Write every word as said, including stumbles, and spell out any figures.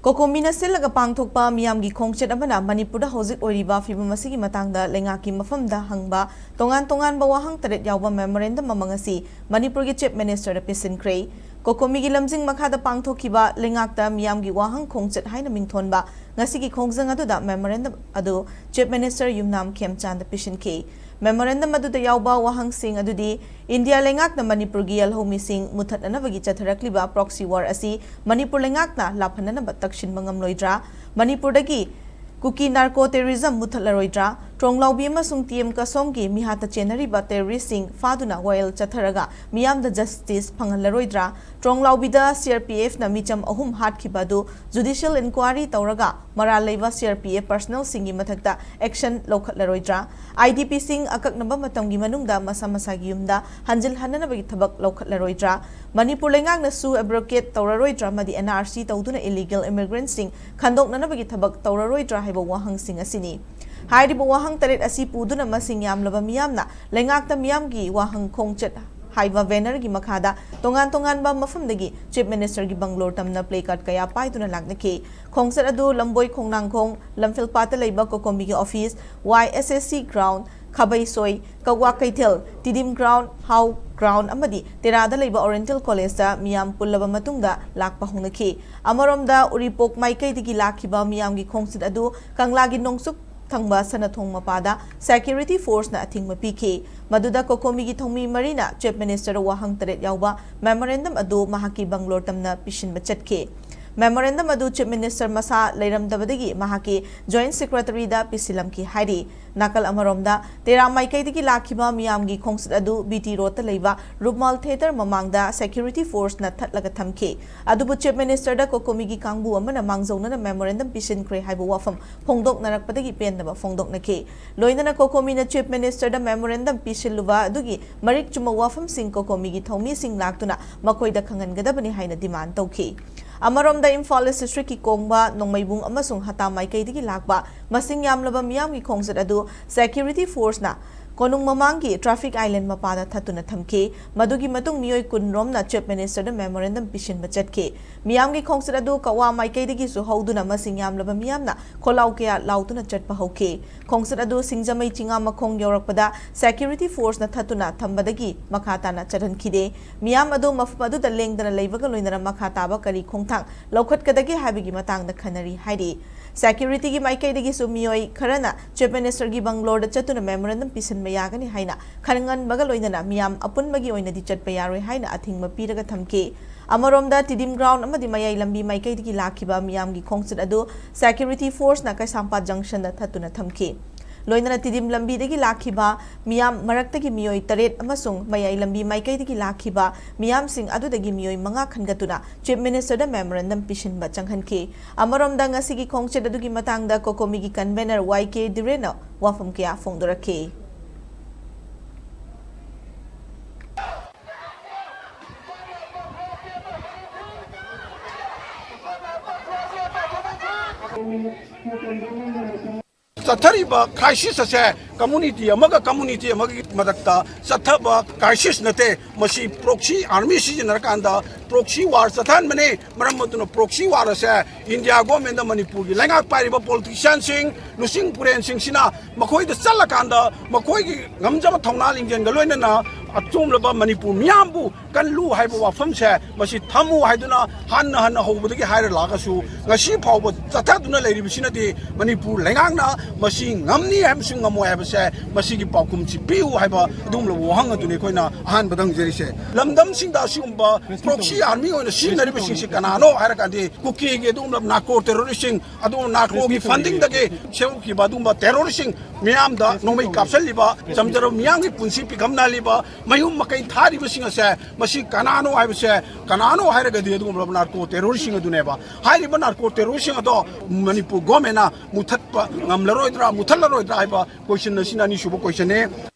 ꯀꯣꯀꯣꯃꯤꯅ ꯁꯤꯜꯂꯒ ꯄꯥꯡꯊꯣꯛꯄ ꯃꯤꯌꯥꯝꯒꯤ ꯈꯣꯡꯆꯠ ꯑꯃꯅ ꯃꯅꯤꯄꯨꯔꯗ ꯍꯧꯖꯤꯛ ꯑꯣꯏꯔꯤꯕ ꯐꯤꯕꯝ ꯑꯁꯤꯒꯤ ꯃꯇꯥꯡꯗ ꯂꯩꯉꯥꯛꯀꯤ ꯃꯐꯝꯗ ꯍꯪꯕ ꯇꯣꯉꯥꯟ ꯇꯣꯉꯥꯟꯕ ꯋꯥꯍꯪ ꯇꯔꯦꯠ ꯌꯥꯎꯕ memorandum ꯑꯃ ꯉꯁꯤ ꯃꯅꯤꯄꯨꯔꯒꯤ Chief Ministerꯗ ꯄꯤꯁꯤꯟꯈ꯭ꯔꯦ꯫ ꯀꯣꯀꯣꯃꯤꯒꯤ ꯂꯝꯖꯤꯡ ꯃꯈꯥꯗ ꯄꯥꯡꯊꯣꯛꯈꯤꯕ ꯂꯩꯉꯥꯛꯇ ꯃꯤꯌꯥꯝꯒꯤ ꯋꯥꯍꯪ ꯈꯣꯡꯆꯠ ꯍꯥꯏꯅ ꯃꯤꯡꯊꯣꯟꯕ ꯉꯁꯤꯒꯤ ꯈꯣꯡꯖꯪ ꯑꯗꯨꯗ memorandum ꯑꯗꯨ Chief Minister ꯌꯨꯝꯅꯥꯝ ꯈꯦꯝꯆꯥꯟꯗ ꯄꯤꯁꯤꯟꯈꯤ꯫ Memorandum ꯑꯗꯨꯗ ꯌꯥꯎꯕ ꯋꯥꯍꯪꯁꯤꯡ ꯑꯗꯨꯗꯤ ꯏꯟꯗꯤꯌꯥ ꯂꯩꯉꯥꯛꯅ ꯃꯅꯤꯄꯨꯔꯒꯤ ꯌꯦꯜꯍꯧꯃꯤꯁꯤꯡ ꯃꯨꯊꯠꯅꯅꯕꯒꯤ ꯆꯠꯊꯔꯛꯂꯤꯕ proxy war ꯑꯁꯤ ꯃꯅꯤꯄꯨꯔ ꯂꯩꯉꯥꯛꯅ ꯂꯥꯞꯍꯟꯅꯅꯕ ꯇꯛꯁꯤꯟꯕ ꯉꯝꯂꯣꯏꯗ꯭ꯔꯥ? ꯃꯅꯤꯄꯨꯔꯗꯒꯤ ꯀꯨꯀꯤ narco terrorism ꯃꯨꯊꯠꯂꯔꯣꯏꯗ꯭ꯔꯥ? ꯇ꯭ꯔꯣꯡꯂꯥꯎꯕꯤ ꯑꯃꯁꯨꯡ ꯇꯤ ꯑꯦꯝ ꯀꯁꯣꯝꯒꯤ ꯃꯤꯍꯥꯠꯇ ꯆꯦꯟꯅꯔꯤꯕ terroristꯁꯤꯡ ꯐꯥꯗꯨꯅ ꯋꯥꯌꯦꯜ ꯆꯠꯊꯔꯒ ꯃꯤꯌꯥꯝꯗ justice ꯐꯪꯍꯜꯂꯔꯣꯏꯗ꯭ꯔꯥ? ꯇ꯭ꯔꯣꯡꯂꯥꯎꯕꯤꯗ ꯁꯤ ꯑꯥꯔ ꯄꯤ ꯑꯦꯐꯅ ꯃꯤꯆꯝ ꯑꯍꯨꯝ ꯍꯥꯠꯈꯤꯕ ꯑꯗꯨ judicial inquiry ꯇꯧꯔꯒ ꯃꯔꯥꯜ ꯂꯩꯕ ꯁꯤ ꯑꯥꯔ ꯄꯤ ꯑꯦꯐ personnelꯁꯤꯡꯒꯤ ꯃꯊꯛꯇ action ꯂꯧꯈꯠꯂꯔꯣꯏꯗ꯭ꯔꯥ? ꯑꯥꯏ ꯗꯤ ꯄꯤꯁꯤꯡ ꯑꯀꯛꯅꯕ ꯃꯇꯝꯒꯤ ꯃꯅꯨꯡꯗ ꯃꯁꯥ ꯃꯁꯥꯒꯤ ꯌꯨꯝꯗ ꯍꯟꯖꯤꯜꯍꯟꯅꯅꯕꯒꯤ ꯊꯕꯛ ꯂꯧꯈꯠꯂꯔꯣꯏꯗ꯭ꯔꯥ? ꯃꯅꯤꯄꯨꯔ ꯂꯩꯉꯥꯛꯅꯁꯨ abrogate ꯇꯧꯔꯔꯣꯏꯗ꯭ꯔꯥ ꯑꯃꯗꯤ ꯑꯦꯟ ꯑꯥꯔ ꯁꯤ ꯇꯧꯗꯨꯅ illegal immigrantꯁꯤꯡ ꯈꯟꯗꯣꯛꯅꯅꯕꯒꯤ ꯊꯕꯛ ꯇꯧꯔꯔꯣꯏꯗ꯭ꯔꯥ ꯍꯥꯏꯕ ꯋꯥꯍꯪꯁꯤꯡ ꯑꯁꯤꯅꯤ꯫ ꯍꯥꯏꯔꯤꯕ ꯋꯥꯍꯪ ꯇꯔꯦꯠ ꯑꯁꯤ ꯄꯨꯗꯨꯅ ꯃꯁꯤꯡ ꯌꯥꯝꯂꯕ ꯃꯤꯌꯥꯝꯅ ꯂꯩꯉꯥꯛꯇ ꯃꯤꯌꯥꯝꯒꯤ ꯋꯥꯍꯪ ꯈꯣꯡꯆꯠ ꯍꯥꯏꯕ bannerꯒꯤ ꯃꯈꯥꯗ ꯇꯣꯉꯥꯟ ꯇꯣꯉꯥꯟꯕ ꯃꯐꯝꯗꯒꯤ Chief Ministerꯒꯤ ꯕꯪꯒ꯭ꯂꯣꯔ ꯇꯝꯅ placard ꯀꯌꯥ ꯄꯥꯏꯗꯨꯅ ꯂꯥꯛꯅꯈꯤ꯫ ꯈꯣꯡꯆꯠ ꯑꯗꯨ ꯂꯝꯕꯣꯏ ꯈꯣꯡꯅꯥꯡꯈꯣꯡ, ꯂꯝꯐꯦꯜꯄꯥꯠꯇ ꯂꯩꯕ ꯀꯣꯀꯣꯃꯤꯒꯤ office, ꯋꯥꯏ ꯑꯦꯁ ꯑꯦꯁ ꯁꯤ ground, ꯈꯥꯕꯩꯁꯣꯏ, ꯀꯛꯋꯥ ꯀꯩꯊꯦꯜ, ꯇꯤꯗꯤꯝ ground, ꯍꯥꯎ ground ꯑꯃꯗꯤ ꯇꯦꯔꯥꯗ ꯂꯩꯕ Oriental Collegeꯇ ꯃꯤꯌꯥꯝ ꯄꯨꯜꯂꯕ ꯃꯇꯨꯡꯗ ꯂꯥꯛꯄ ꯍꯧꯅꯈꯤ꯫ ꯑꯃꯔꯣꯝꯗ ꯎꯔꯤꯄꯣꯛ ꯃꯥꯏꯀꯩꯗꯒꯤ ꯂꯥꯛꯈꯤꯕ ꯃꯤꯌꯥꯝꯒꯤ ꯈꯣꯡꯆꯠ ꯑꯗꯨ ꯀꯪꯂꯥꯒꯤ ꯅꯣꯡꯆꯨꯞ ꯊꯪꯕ ꯁꯅꯥꯊꯣꯡ ꯃꯄꯥꯗ security forceꯅ ꯑꯊꯤꯡꯕ ꯄꯤꯈꯤ꯫ ꯃꯗꯨꯗ ꯀꯣꯀꯣꯃꯤꯒꯤ ꯊꯧꯃꯤ ꯃꯔꯤꯅ Chief Ministerꯗ ꯋꯥꯍꯪ ꯇꯔꯦꯠ ꯌꯥꯎꯕ memorandum ꯑꯗꯨ ꯃꯍꯥꯛꯀꯤ ꯕꯪꯒ꯭ꯂꯣꯔ ꯇꯝꯅ ꯄꯤꯁꯤꯟꯕ ꯆꯠꯈꯤ꯫ Memorandum ꯑꯗꯨ Chief Minister ꯃꯁꯥ ꯂꯩꯔꯝꯗꯕꯗꯒꯤ ꯃꯍꯥꯛꯀꯤ Joint Secretaryꯗ ꯄꯤꯁꯤꯜꯂꯝꯈꯤ ꯍꯥꯏꯔꯤ꯫ ꯅꯥꯀꯜ ꯑꯃꯔꯣꯝꯗ, ꯇꯦꯔꯥ ꯃꯥꯏꯀꯩꯗꯒꯤ ꯂꯥꯛꯈꯤꯕ ꯃꯤꯌꯥꯝꯒꯤ ꯈꯣꯡꯆꯠ ꯑꯗꯨ ꯕꯤ ꯇꯤ ꯔꯣꯗꯇ ꯂꯩꯕ ꯔꯨꯃꯥꯜ ꯊꯤꯌꯦꯇꯔ ꯃꯃꯥꯡꯗ security forceꯅ ꯊꯠꯂꯒ ꯊꯝꯈꯤ꯫ ꯑꯗꯨꯕꯨ Chief Ministerꯗ ꯀꯣꯀꯣꯃꯤꯒꯤ ꯀꯥꯡꯕꯨ ꯑꯃꯅ ꯃꯥꯡꯖꯧꯅꯅ memorandum ꯄꯤꯁꯤꯟꯈ꯭ꯔꯦ ꯍꯥꯏꯕ ꯋꯥꯐꯝ ꯐꯣꯡꯗꯣꯛꯅꯔꯛꯄꯗꯒꯤ ꯄꯦꯟꯗꯕ ꯐꯣꯡꯗꯣꯛꯅꯈꯤ꯫ ꯂꯣꯏꯅꯅ ꯀꯣꯀꯣꯃꯤꯅ Chief Ministerꯗ memorandum ꯄꯤꯁꯤꯜꯂꯨꯕ ꯑꯗꯨꯒꯤ ꯃꯔꯤꯛ ꯆꯨꯝꯕ ꯋꯥꯐꯝꯁꯤꯡ ꯀꯣꯀꯣꯃꯤꯒꯤ ꯊꯧꯃꯤꯁꯤꯡ ꯂꯥꯛꯇꯨꯅ ꯃꯈꯣꯏꯗ ꯈꯪꯍꯟꯒꯗꯕꯅꯤ ꯍꯥꯏꯅ demand ꯇꯧꯈꯤ꯫ ꯑꯃꯔꯣꯝꯗ, ꯏꯝꯐꯥꯜ East Districtꯀꯤ ꯀꯣꯡꯕ, ꯅꯣꯡꯃꯩꯕꯨꯡ ꯑꯃꯁꯨꯡ ꯍꯇꯥ ꯃꯥꯏꯀꯩꯗꯒꯤ ꯂꯥꯛꯄ ꯃꯁꯤꯡ ꯌꯥꯝꯂꯕ ꯃꯤꯌꯥꯝꯒꯤ ꯈꯣꯡꯆꯠ ꯑꯗꯨ security forceꯅ ꯀꯣꯅꯨꯡ ꯃꯃꯥꯡꯒꯤ traffic island ꯃꯄꯥꯗ ꯊꯠꯇꯨꯅ ꯊꯝꯈꯤ꯫ ꯃꯗꯨꯒꯤ ꯃꯇꯨꯡ ꯃꯤꯑꯣꯏ ꯀꯨꯟ ꯔꯣꯝꯅ Chief Minister ꯗ memorandum ꯄꯤꯁꯤꯟꯕ ꯆꯠꯈꯤ꯫ ꯃꯤꯌꯥꯝꯒꯤ ꯈꯣꯡꯆꯠ ꯑꯗꯨ ꯀꯛꯋꯥ ꯃꯥꯏꯀꯩꯗꯒꯤꯁꯨ ꯍꯧꯗꯨꯅ ꯃꯁꯤꯡ ꯌꯥꯝꯂꯕ ꯃꯤꯌꯥꯝꯅ ꯈꯣꯜꯂꯥꯎ ꯀꯌꯥ ꯂꯥꯎꯗꯨꯅ ꯆꯠꯄ ꯍꯧꯈꯤ꯫ ꯈꯣꯡꯆꯠ ꯑꯗꯨ ꯁꯤꯡꯖꯃꯩ ꯆꯤꯡꯉꯥ ꯃꯈꯣꯡ ꯌꯧꯔꯛꯄꯗ security force ꯅ ꯊꯠꯇꯨꯅ ꯊꯝꯕꯗꯒꯤ ꯃꯈꯥ ꯇꯥꯅ ꯆꯠꯍꯟꯈꯤꯗꯦ꯫ ꯃꯤꯌꯥꯝ ꯑꯗꯨ ꯃꯐꯝ ꯑꯗꯨꯗ ꯂꯦꯡꯗꯅ ꯂꯩꯕꯒ ꯂꯣꯏꯅꯅ ꯃꯈꯥ ꯇꯥꯕ ꯀꯔꯤ ꯈꯣꯡꯊꯥꯡ ꯂꯧꯈꯠꯀꯗꯒꯦ ꯍꯥꯏꯕꯒꯤ ꯃꯇꯥꯡꯗ ꯈꯟꯅꯔꯤ ꯍꯥꯏꯔꯤ꯫ Security ꯒꯤ ꯃꯥꯏꯀꯩꯗꯒꯤꯁꯨ ꯃꯤꯑꯣꯏ ꯈꯔꯅ Chief Minister ꯒꯤ ꯕꯪꯒ꯭ꯂꯣꯔꯗ ꯆꯠꯇꯨꯅ memorandum ꯄꯤꯁꯤꯟꯕ ꯌꯥꯒꯅꯤ ꯍꯥꯏꯅ ꯈꯟꯍꯟꯕꯒ ꯂꯣꯏꯅꯅ ꯃꯤꯌꯥꯝ ꯑꯄꯨꯟꯕꯒꯤ ꯑꯣꯏꯅꯗꯤ ꯆꯠꯄ ꯌꯥꯔꯣꯏ ꯍꯥꯏꯅ ꯑꯊꯤꯡꯕ ꯄꯤꯔꯒ ꯊꯝꯈꯤ꯫ ꯑꯃꯔꯣꯝꯗ ꯇꯤꯗꯤꯝ ground ꯑꯃꯗꯤ ꯃꯌꯥꯏ ꯂꯝꯕꯤ ꯃꯥꯏꯀꯩꯗꯒꯤ ꯂꯥꯛꯈꯤꯕ ꯃꯤꯌꯥꯝꯒꯤ ꯈꯣꯡꯆꯠ ꯑꯗꯨ security force ꯅ ꯀꯩꯁꯥꯝꯄꯥꯠ junction ꯗ ꯊꯠꯇꯨꯅ ꯊꯝꯈꯤ꯫ ꯂꯣꯏꯅꯅ ꯇꯤꯗꯤꯝ ꯂꯝꯕꯤꯗꯒꯤ ꯂꯥꯛꯈꯤꯕ ꯃꯤꯌꯥꯝ ꯃꯔꯛꯇꯒꯤ ꯃꯤꯑꯣꯏ ꯇꯔꯦꯠ ꯑꯃꯁꯨꯡ ꯃꯌꯥꯏ ꯂꯝꯕꯤ ꯃꯥꯏꯀꯩꯗꯒꯤ ꯂꯥꯛꯈꯤꯕ ꯃꯤꯌꯥꯝꯁꯤꯡ ꯑꯗꯨꯗꯒꯤ ꯃꯤꯑꯣꯏ ꯃꯉꯥ ꯈꯟꯒꯠꯇꯨꯅ Chief Minister ꯗ memorandum ꯄꯤꯁꯤꯟꯕ ꯆꯪꯍꯟꯈꯤ꯫ ꯑꯃꯔꯣꯝꯗ ꯉꯁꯤꯒꯤ ꯈꯣꯡꯆꯠ ꯑꯗꯨꯒꯤ ꯃꯇꯥꯡꯗ COCOMI ꯒꯤ convener ꯋꯥꯏ ꯀꯦ ꯗꯤꯔꯦꯟꯅ ꯋꯥꯐꯝ ꯀꯌꯥ ꯐꯣꯡꯗꯣꯔꯛꯈꯤ꯫ ꯆꯠꯊꯔꯤꯕ crisis ꯑꯁꯦ community ꯑꯃꯒ community ꯑꯃꯒꯤ ꯃꯔꯛꯇ ꯆꯠꯊꯕ crisis ꯅꯠꯇꯦ꯫ ꯃꯁꯤ proxy army ꯁꯤꯖꯤꯟꯅꯔꯀꯥꯟꯗ proxy war ꯆꯠꯊꯍꯟꯕꯅꯤ꯫ ꯃꯔꯝ ꯑꯗꯨꯅ proxy war ꯑꯁꯦ India government ꯗ ꯃꯅꯤꯄꯨꯔꯒꯤ ꯂꯩꯉꯥꯛ ꯄꯥꯏꯔꯤꯕ politician ꯁꯤꯡ, ꯂꯨꯆꯤꯡ ꯄꯨꯔꯦꯟꯁꯤꯡꯁꯤꯅ ꯃꯈꯣꯏꯗ ꯆꯠꯂꯀꯥꯟꯗ ꯃꯈꯣꯏꯒꯤ ꯉꯝꯖꯕ ꯊꯧꯅꯥ ꯂꯤꯡꯖꯦꯜꯒ ꯂꯣꯏꯅꯅ ꯑꯆꯨꯝꯂꯕ ꯃꯅꯤꯄꯨꯔ ꯃꯤꯌꯥꯝꯕꯨ ꯀꯜꯂꯨ ꯍꯥꯏꯕ ꯋꯥꯐꯝꯁꯦ ꯃꯁꯤ ꯊꯝꯃꯨ ꯍꯥꯏꯗꯨꯅ ꯍꯟꯅ ꯍꯟꯅ ꯍꯧꯕꯗꯒꯤ ꯍꯥꯏꯔ ꯂꯥꯛꯑꯒꯁꯨ ꯉꯁꯤ ꯐꯥꯎꯕ ꯆꯠꯊꯗꯨꯅ ꯂꯩꯔꯤꯕꯁꯤꯅꯗꯤ ꯃꯅꯤꯄꯨꯔ ꯂꯩꯉꯥꯛꯅ ꯃꯁꯤ ꯉꯝꯅꯤ ꯍꯥꯏꯕꯁꯨ ꯉꯝꯃꯣꯏ ꯍꯥꯏꯕꯁꯦ ꯃꯁꯤꯒꯤ ꯄꯥꯎꯈꯨꯝꯁꯤ ꯄꯤꯌꯨ ꯍꯥꯏꯕ ꯑꯗꯨꯒꯨꯝꯂꯕ ꯋꯥꯍꯪ ꯑꯗꯨꯅꯤ ꯑꯩꯈꯣꯏꯅ ꯑꯍꯥꯟꯕꯗ ꯍꯪꯖꯔꯤꯁꯦ꯫ ꯂꯝꯗꯝꯁꯤꯡꯗ ꯑꯁꯤꯒꯨꯝꯕ proxy army ꯑꯣꯏꯅ ꯁꯤꯖꯤꯟꯅꯔꯤꯕꯁꯤꯡꯁꯤ ꯀꯅꯥꯅꯣ ꯍꯥꯏꯔꯀꯥꯟꯗꯤ ꯀꯨꯀꯤꯒꯤ ꯑꯗꯨꯒꯨꯝꯂꯕ narco terrorist ꯁꯤꯡ, ꯑꯗꯨꯒꯨꯝꯕ narco ꯒꯤ funding ꯗꯒꯤ ꯁꯦꯝꯈꯤꯕ ꯑꯗꯨꯒꯨꯝꯕ terrorist ꯁꯤꯡ ꯃꯤꯌꯥꯝꯗ ꯅꯣꯡꯃꯩ ꯀꯥꯞꯁꯤꯜꯂꯤꯕ, ꯆꯝꯖꯔꯕ ꯃꯤꯌꯥꯝꯒꯤ ꯄꯨꯟꯁꯤ ꯄꯤꯈꯝꯅꯍꯜꯂꯤꯕ, ꯃꯌꯨꯝ ꯃꯀꯩ ꯊꯥꯔꯤꯕꯁꯤꯡ ꯑꯁꯦ ꯃꯁꯤ ꯀꯅꯥꯅꯣ ꯍꯥꯏꯕꯁꯦ, ꯀꯅꯥꯅꯣ ꯍꯥꯏꯔꯒꯗꯤ ꯑꯗꯨꯒꯨꯝꯂꯕ narco terrorist ꯁꯤꯡ ꯑꯗꯨꯅꯦꯕ꯫ ꯍꯥꯏꯔꯤꯕ narco terrorist ꯁꯤꯡ ꯑꯗꯣ ꯃꯅꯤꯄꯨꯔ government ꯅ ꯃꯨꯊꯠꯄ ꯉꯝꯂꯔꯣꯏꯗ꯭ꯔꯥ, ꯃꯨꯊꯠꯂꯔꯣꯏꯗ꯭ꯔꯥ ꯍꯥꯏꯕ question ꯑꯁꯤꯅ ꯑꯅꯤꯁꯨꯕ question ꯅꯤ꯫